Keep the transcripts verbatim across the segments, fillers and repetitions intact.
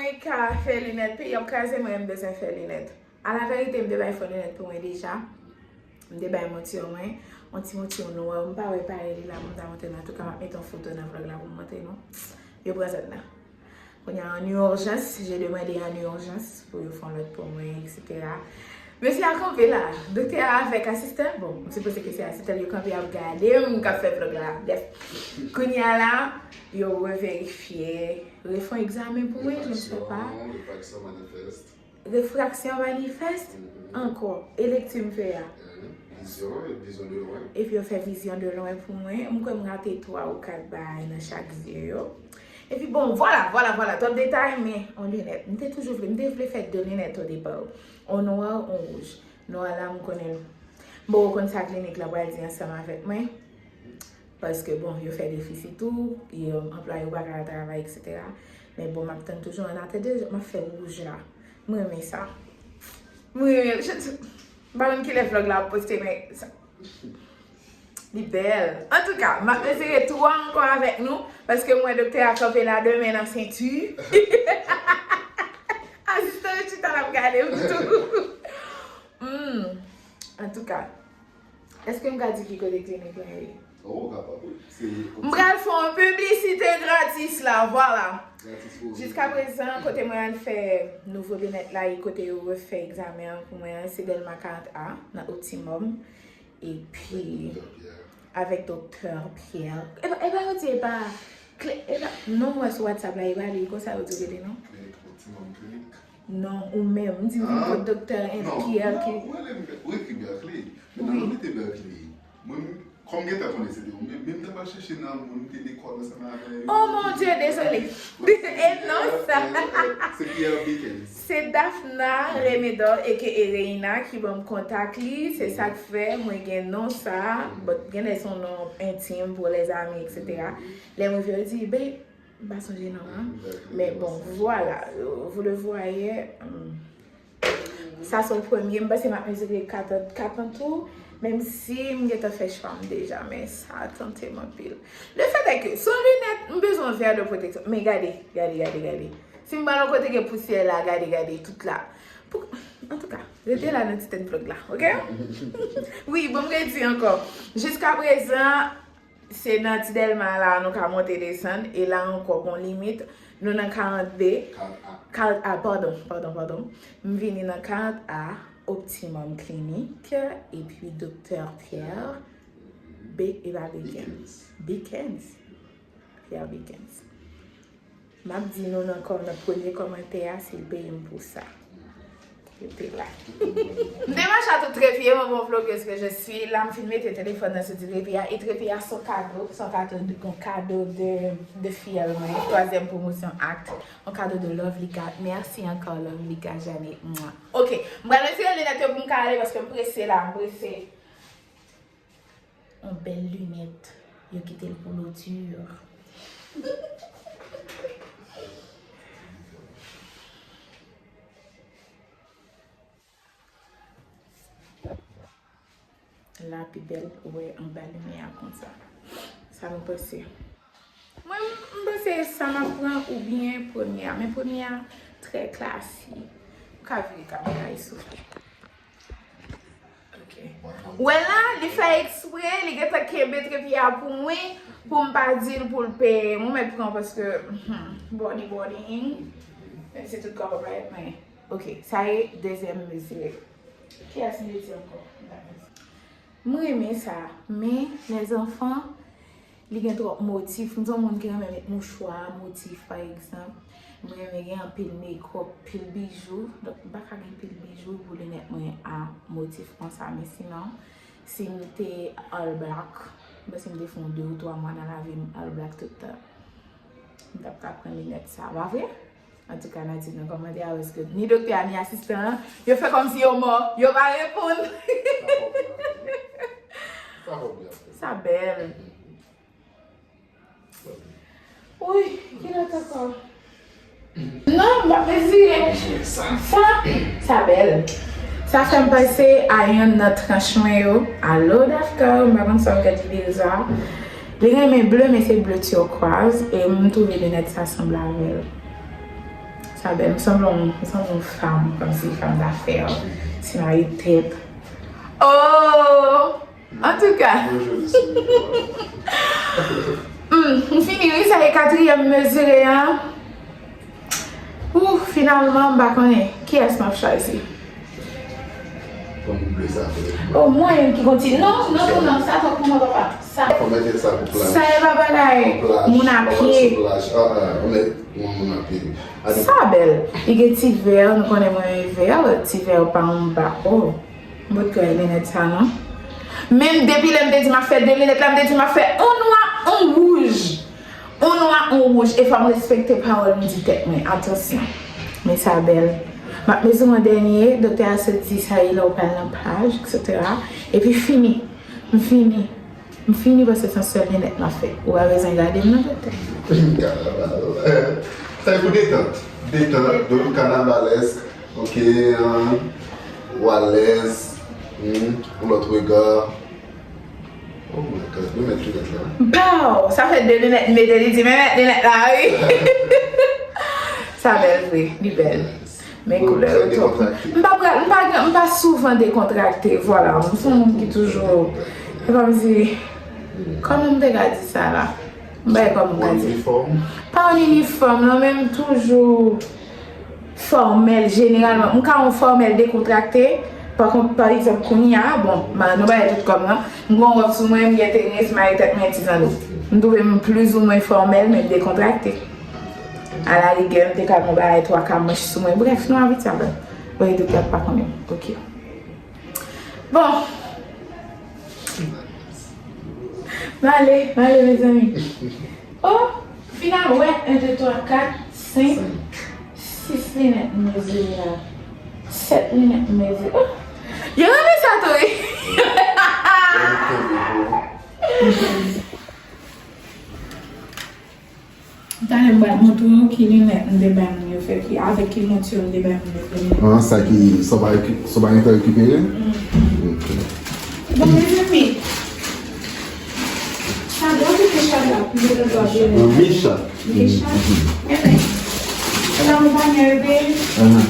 Mwen ka fè linèt, peyi ap kraze mwen, m bezwen fè linèt. A la verite, m te bay fo linèt pou mwen deja. M te bay monti mwen, yon ti monti nwa, m pa wè parèy li la, pou m ta montre nou. Antouka, m ap mete yon foto nan vlog la pou m montre nou. Yo pran zòt la. Kounye a, an urjans, j'ai demandé en urgence pou yo fè yon lòt pou mwen, et cetera. Mesye a kanpe la. Doktè a avèk asistan, bon, m sipoze ke se asistan yo kanpe ap gade m k ap fè vlog la. Bref, kounye a la, yo reverifye, refè yon egzamen pou mwen, je ne sais pas. Refraksyon, refraksyon manifès. Refraksyon manifès ankò, elèkti m fè a. Vizyon, vizyon de lwen. Epi yo fè vizyon de lwen pou mwen. M kwè m rate twa ou kat bagay nan chak zye yo. Epi bon, vwala, vwala, vwala. Twòp detay, men yon linèt. M te toujou vle, m te vle fè de linèt o depa. On nwa, on wouj. Nwa la, m konnen. M poko konn sa klinik la pral di ansanm avèk mwen. Paske, bon, yo fè defisi tou, e, anplwaye yo pa ka al travay, et cetera. Men bon, m ap tann toujou. An atandan, m ap fè wouj la. M renmen sa. M renmen. Je, m pa konn kilè vlog la ap poste, men sa, li bèl. Antouka, m ap eseye twa ankò avèk nou, paske m wè doktè a kanpe la, de men nan senti. Asistan yo chita l ap gade m tou. Hmm. Antouka, èske m ka di ki kote klinik la ye? Oh, ou kapab, wi. Se M pral fè yon piblisite gratis la, vwala. Gratis pou ou. Jiska prezan, kote mwen al fè nouvo linèt la, e kote yo refè egzamen an pou mwen an, se Dèlma karant A, nan Optimum. Epi, avèk Doktè Pierre. E pa, e pa yo di, e pa, Clé-, e pa, non, mwen sou WhatsApp la, e pa li, konsa yo di rele, non? Klinik, Optimum Clinic. Non, ou menm. M di m vin kot doktè Pierre ki. Non, ou rele m, ou ekri Berkeley. Men nan, ou mete Berkeley. Mwen, kòm m gentan konnen se te ou menm, men m t ap al chèche nan moun, m te lekòl ansanm avè yo. Oh mon Dieu, désolé. E non sa. Se Pierre Bickens. Se Daphna Remedor, aka Reina, ki ban m kontak li. Se sa k fè mwen gen non sa. But genlè se yon non entim pou les amis, et cetera. Lè mwen vin, yo di, ben, M pa sonje non an. Men bon, vwala. Vous le voyez, hmm, sa se yon premye. M panse m ap mezire kat an, kat an tou, menm si m gentan fè chwa m deja, men sa tante m anpil. Le fait est que, se yon linèt, m bezwen yon vè de pwoteksyon. Men gade, gade, gade, gade. Si m pral yon kote gen pousyè la, gade, gade, tout la. Pou, antouka, rete la nan ti tèt vlog la, oke? Wi, bon, m redi ankò. Jiska prezan, Se nan Ti Dèlma la nou ka monte desann, e la ankò gon limit. Nou nan karant B. Karant A. Karant A, padon, padon, padon. M vini nan karant A, Optimum Clinic, epi Doktè Pierre B, e pa Bickens. Bickens. Bickens. Pierre Bickens. M ap di nou nan kòm-, nan premye kòmantè a, si l peye m pou sa. Rete la. M te mache a tout trepye, mwen bon vlogeuse que je suis. La, m fin mete telefòn nan sou ti trepye a. E trepye a se yon kado, se yon kado de, yon kado de, de fiyèl mwen. Twazyèm pwomosyon Act. Yon kado de Lovely Got. Mèsi ankò, Lovely Got Jane. Mwa. Ok, m pral retire linèt yo pou m ka ale paske m prese la, m prese. Yon bèl linèt. Yo kite l pou lodure. La pi bèl, ou wè anba limyè a konsa. Sa nou panse? Mwen, m panse sa m ap pran oubyen premye a. Men premye a trè klasi. M ka vire kamera a, souple. Ok. Ou wè la, li fè eksprè, li gentan kenbe trepye a pou mwen, pou m pa di l pou l peye. Mwen mèt pran paske, hmm, body, body, hein. Menm si tout kò pa parèt, men, ok, sa e dezyèm mezi. Kiyès m te di ankò? M renmen sa, men, lèzanfan, li gen twòp motif. M se yon moun ki renmen met mouchwa, motif, pa egzanp. M renmen gen anpil makeup, pil bijou. Donk, m pa ka gen pil bijou pou linèt mwen a motif konsa. Men sinon, si m te all black, m panse m te fè yon de ou twa mwa nan lavi m all black tout tan. M t ap ka pran linèt sa, pa vre? Antouka, n a di nan kòmantè a, paske ni doktè a, ni asistan an, yo fè kòmsi yo mò, yo pa reponn. Sa bèl. Wi, ki lòt ankò? Non, m ap mezire. Sa, sa bèl. Sa fè m panse a yonn nan tranch mwen yo. Alo, Dafka, m pa konn sa w gade videyo sa. Li renmen ble, men se ble turquoise, e m twouve linèt sa sanble avè l. Sa bèl, m sanble yon, m sanble yon fanm, kòmsi fanm dafè, se mari tèt. Oh! Antouka, hmm, m fini wi, sa e katriyèm mezire an. Ou, finalman, m pa konnen kiyès m ap chwazi. Fòm ble sa fè. O, mwen menm ki kontinye. Non, non, non, non, sa twòp pou mwen, papa. Sa, sa e pa bagay moun a pye. Sa bèl. Li gen ti vè, nou konnen mwen vè, ti vè pa yon ba. Oh. M pot kwè linèt sa non. Menm depi lè m te di m ap fè de linèt la, m te di m ap fè on nwa, on wouj. On nwa, on wouj. E fò m respekte pawòl m di tèt mwen. Atansyon. Men sa bèl. M ap mezire an dènye, doktè a sot di sa e lè w pral nan paj, etsetera. Epi fini. M fini. M fini paske se yon sèl linèt m ap fè. Ou pa bezwen gade m non, doktè. Kanaval. Sa e pou detant. Detant, de kanavalèsk. Ok, hein. Ou alèz. Hmm, yon lòt rega. Oh my God, mwen met linèt la. Pow! Sa fè de linèt m mete, li di, men met linèt la, wi. Sa bèl vre, li bèl. Men koulè yo twòp. M pa pral, m pa, m pa souvan dekontrakte, vwala. M se yon moun ki toujou, e kòmsi, kòman m te ka di sa la? M pa wè kòman m ka di. Pa an inifòm non, men m toujou fòmèl jeneralman. M ka yon fòmèl dekontrakte. Pa kont, pa egzanp, kounye a, bon, ma, nou bay tout kòm nan. M gen yon wòb sou mwen, m gen tenis, m mare tèt mwen, ti zanno. M twouve m plizoumwen fòmèl, men dekontrakte. Alarigè, m te ka gen yon bagay twa ka manch sou mwen. Brèf, nou abitye avè l. Bon, e doktè a pa konnen. Ok. Bon. M ale, m ale, mezanmi. Oh, final, wè, en, de, twa, kat, senk, sis linèt m mezire la. Sèt linèt m mezire. Oh, yo renmen sa tou, wi. Talè m pral montre w ki linèt m te bay moun yo fè, ki, avèk ki monti m te bay moun yo fè linèt. Ah, sa ki, sa w pa rekipe-, sa w pa gentan rekipere? Ok. Bon, mezanmi, sa dwe okipe chat la pou yo ta dwe. Nan Micha. Micha. Ebyen, se la konpanye yo peye. Aham.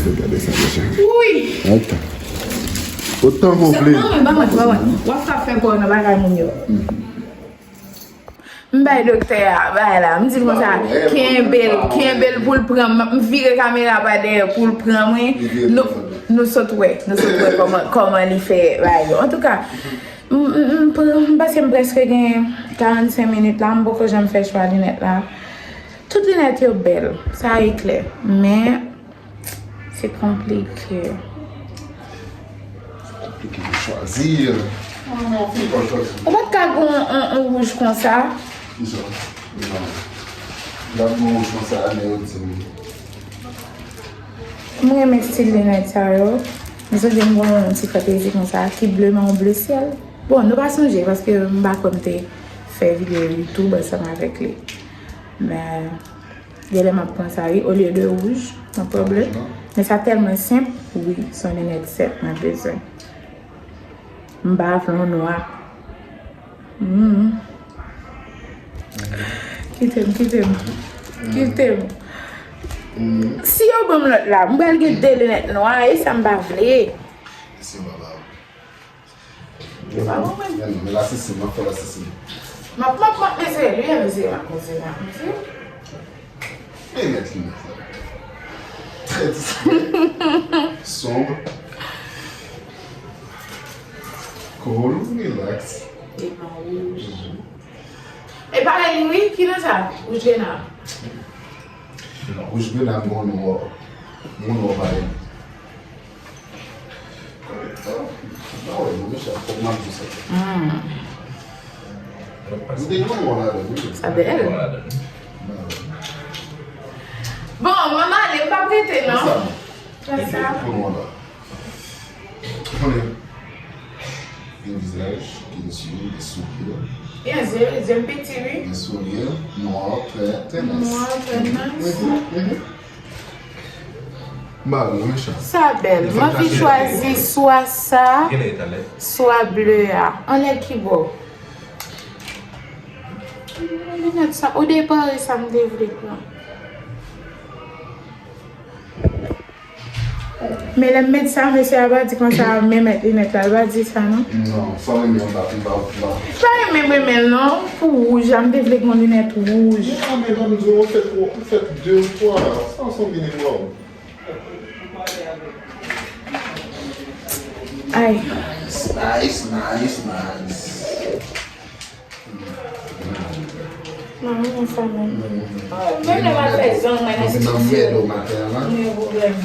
Gade sa deja. Wi. Otan ou vle. Non, men, pa mwen, pa mwen. W ap ka fè kò w nan bagay moun yo. M bay doktè a, bay la. M di l konsa, kenbe l, kenbe l pou l pran m. M vire kamera pa dèyè pou l pran mwen. Nou, nou sot wè, nou sot wè kòman, kòman li fè bagay yo. Antouka, m, m, m, m panse m prèske gen karannsenk minit la, m poko janm fè chwa linèt la. Tout linèt yo bèl, sa e klè, men se konplike. Konplike pou chwazi. Ou pa t ka gen yon, yon, yon wouj konsa? Kisa? Non. M t ap gen yon wouj konsa, men yo di m. M renmen stil linèt sa yo. M sonje m gen yon ti fantezi konsa, ki ble, men yon ble syèl. Bon, nou pa sonje, paske m pa kwè m te fè videyo YouTube ansanm avèk li. Men, Genlè m ap pran sa wi, olye de wouj, m ap pran ble. Men sa tèlman senp, wi, se yon linèt senp mwen bezwen. M pa vle yon nwa. Hmm. Kite m, kite m. Kite m. Si yo ban m lòt la, m pral gen de linèt nwa, e sa m pa vle. Yo pa bon, mwen. Men non, men lasisi, m ap fè lasisi. M ap, m ap, m ap mezire, li, mezire, m ap mezire, m ap mezire. Byen nèt, li nèt la. Trè diskrè. Sonb. Cool, relax. Li pa wouj. Mhm. E pale li, wi, ki nan sa? Wouj grenad. Non, wouj grenad, moun wò. Moun wò pale. Sa bèl. Bon, manman ale, m p ap rete non. Sa sa. Gen vizaj, gen zye, gen souri. Gen zye, zye m piti wi. Gen souri, nwa, trè, trè nice. Nwa, trè nice. Mhm, mhm. Mari, mechan. Sa bèl. M anvi chwazi swa sa, swa ble a. Anlè ki bò? Linèt sa, o depa, e sa m te vle pran. Men lè m met sa, mesye a pa di konsa, men met linèt la, l pa di sa, non. Non, sa menm, m pa, m pa, m pa. Pa renmen, renmen l, non, pou wouj la, m te vle gen yon linèt wouj. Non, men ban m di w, ou fèt, ou fèt de ou twa, sa se yon minimòm. Ay. Nice, nice, nice, nice. Non, mwen sa menm. Menm lè m ap fè zong mwen nan estidyo, mwen gen pwoblèm.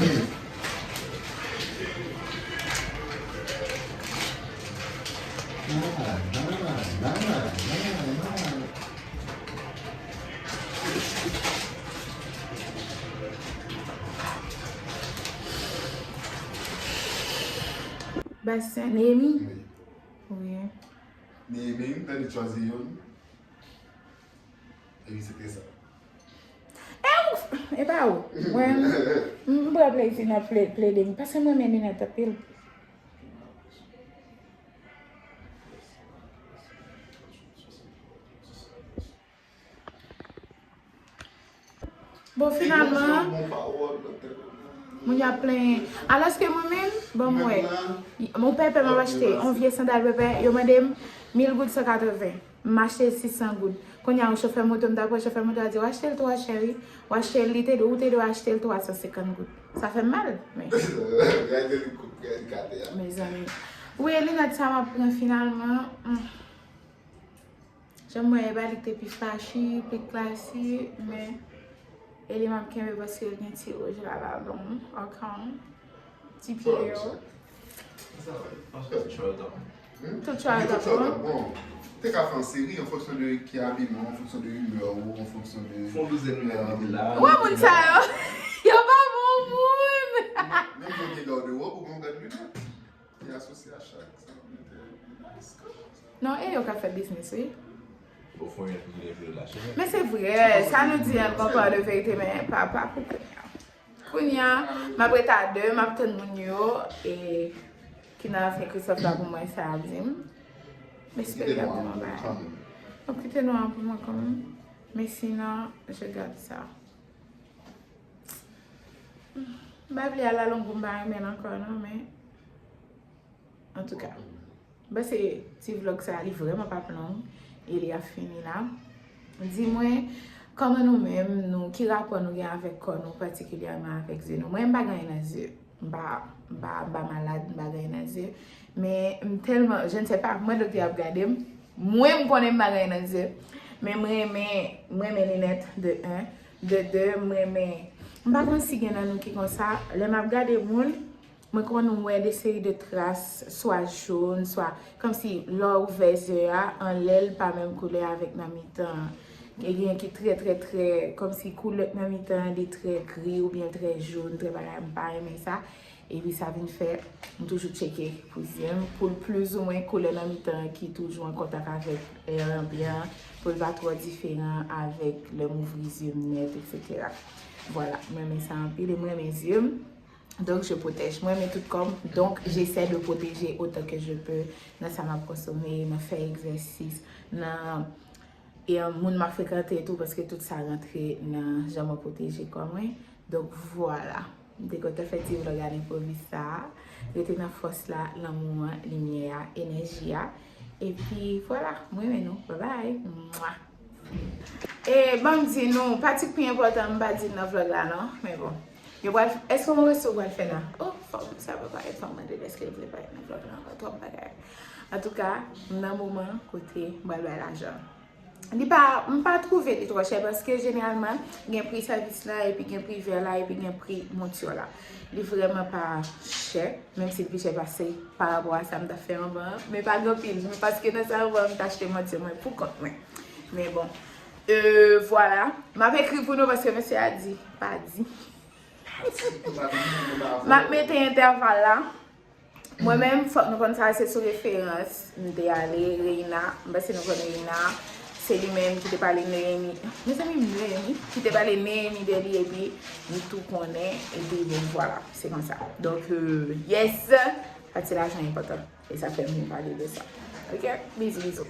Basen, Neyemi? Wi. Wi. Neyemi, m tande chwazi youn. Epi se te sa. E ou, e pa ou. Mwen, m, m pran plezi nan ple-, plede m, paske mwen renmen linèt anpil. Bon, finalman, moun yo ap plenyen. Alòske mwen menm, bon, mwen, yon pèpè m ap achte, yon vye sandal pèpè, yo mande m mil goud san katreven. M achte l sis san goud. Kounye a, yon chofè moto, m ta pran chofè moto a di, "W achte l twò chè, wi. W achte l, li te, ou te dwe achte l twa san senkant goud." Sa fè m mal, men. Mezanmi. Wi, e linèt sa m ap pran finalman. Hmm. Jan m wè, e pa li k te pi flashy, pi classy, men e li m ap kenbe paske l gen ti wouj la ladan l, ok. Ti pye yo. Tout chwa yo t ap bon. Te ka fè yon seri an fonksyon de ki abiman, an fonksyon de imè ou, an fonksyon de. Fon douzèn mèt mete la. Wè moun sa yo. Yo pa bon moun. Menm jan w gen gade wòb, ou gen gade linèt. Li asosye a chak sa w mete. Nice, kanmenm. Non, e yo ka fè biznis, wi. Bon, fon yon ki vle vle lache. Men se vre, sa nou di an gon pa de verite, men pa, pa pou kounye a. Kounye a, m ap rete a de, m ap tann moun yo, e ki nan afè Christophe la pou mwen, sa y ap di m. M espere y ap di m yon bagay. Bon, kite nwa an pou mwen kanmenm. Men sinon, je garde ça. M pa vle al alongo, m pa renmen l ankò non, men antouka. M panse ti vlog sa a, li vrèman p ap long, e li ap fini la. Di mwen, kòman nou menm, nou, ki rapò nou gen avèk kò nou, patikilyèman avèk zye nou? Mwen, m pa gen anyen nan zye. M pa, m pa, m pa malad, m pa gen anyen nan zye. Men m tèlman, je ne sais pas, mwen doktè ap gade m. Mwen, m konnen m pa gen anyen nan zye. Men m renmen, m renmen linèt, de un. De de, m renmen. M pa konn si gen nan nou ki konsa. Lè m ap gade moun, mwen konn wè de seri de tras, swa jòn, swa kòmsi lè w ouvè zye a, anlè l pa menm koulè avèk nan mitan an. E gen ki trè, trè, trè, kòmsi koulè k nan mitan an, li trè gri oubyen trè jòn, trè bagay, m pa renmen sa. Epi sa vin fè, m toujou tcheke pou zye m, pou l plizoumwen koulè nan mitan an ki toujou an kontak avèk lè anbyan, pou l pa twò diferan avèk lè m ouvri zye m nèt, etsetera. Vwala, m renmen sa anpil e m renmen zye m. Donc, je protège. Mwen, men tout kò m. Donc, j'essaie de protéger autant que je peux nan sa m ap konsome, nan fè egzèsis, nan, e, moun m ap frekante tou, paske tout sa rantre nan jan mwen pwoteje kò mwen. Donc, voilà. M te kontan fè ti vlog a lenpwovis sa a. Rete nan fòs la, lanmou an, limyè a, enèji a. Epi, vwala. Mwen, men nou. Bye bye. Mwa. E, ban m di nou, pati k pi enpòtan, m pa di l nan vlog la, non. Men bon. Yo pral, èske yon resto pral fè la? Oh, fò m, sa pa parèt, fò m mande l èske l vle parèt nan vlog la ankò, twòp bagay. Antouka, m nan moman kote m pral bay lajan. Li pa, m pa twouve li twò chè, paske jeneralman, gen pri sèvis la, epi gen pri vè la, epi gen pri monti la. Li vrèman pa chè, menm si l pi chè pase pa rapò a sa m t ap fè anvan an, men pa gen anpil, men paske nan sa anvan an, m t achte monti mwen pou kont mwen. Men bon, euh, vwala. M ap ekri pou nou paske mesye a di, pa di. M ap mete entèval la. Mwen menm, fòk nou konn sa, se sou referans m te ale, Reina, m panse nou konn Reina, se li menm ki te pale Neyemi, mezanmi, Neyemi, ki te pale Neyemi de li, epi m tou konnen, epi bon, vwala, se konsa. Donk, euh, yes, pati lajan enpòtan, e sa fè m vin pale de sa. Ok, bizou, bizou.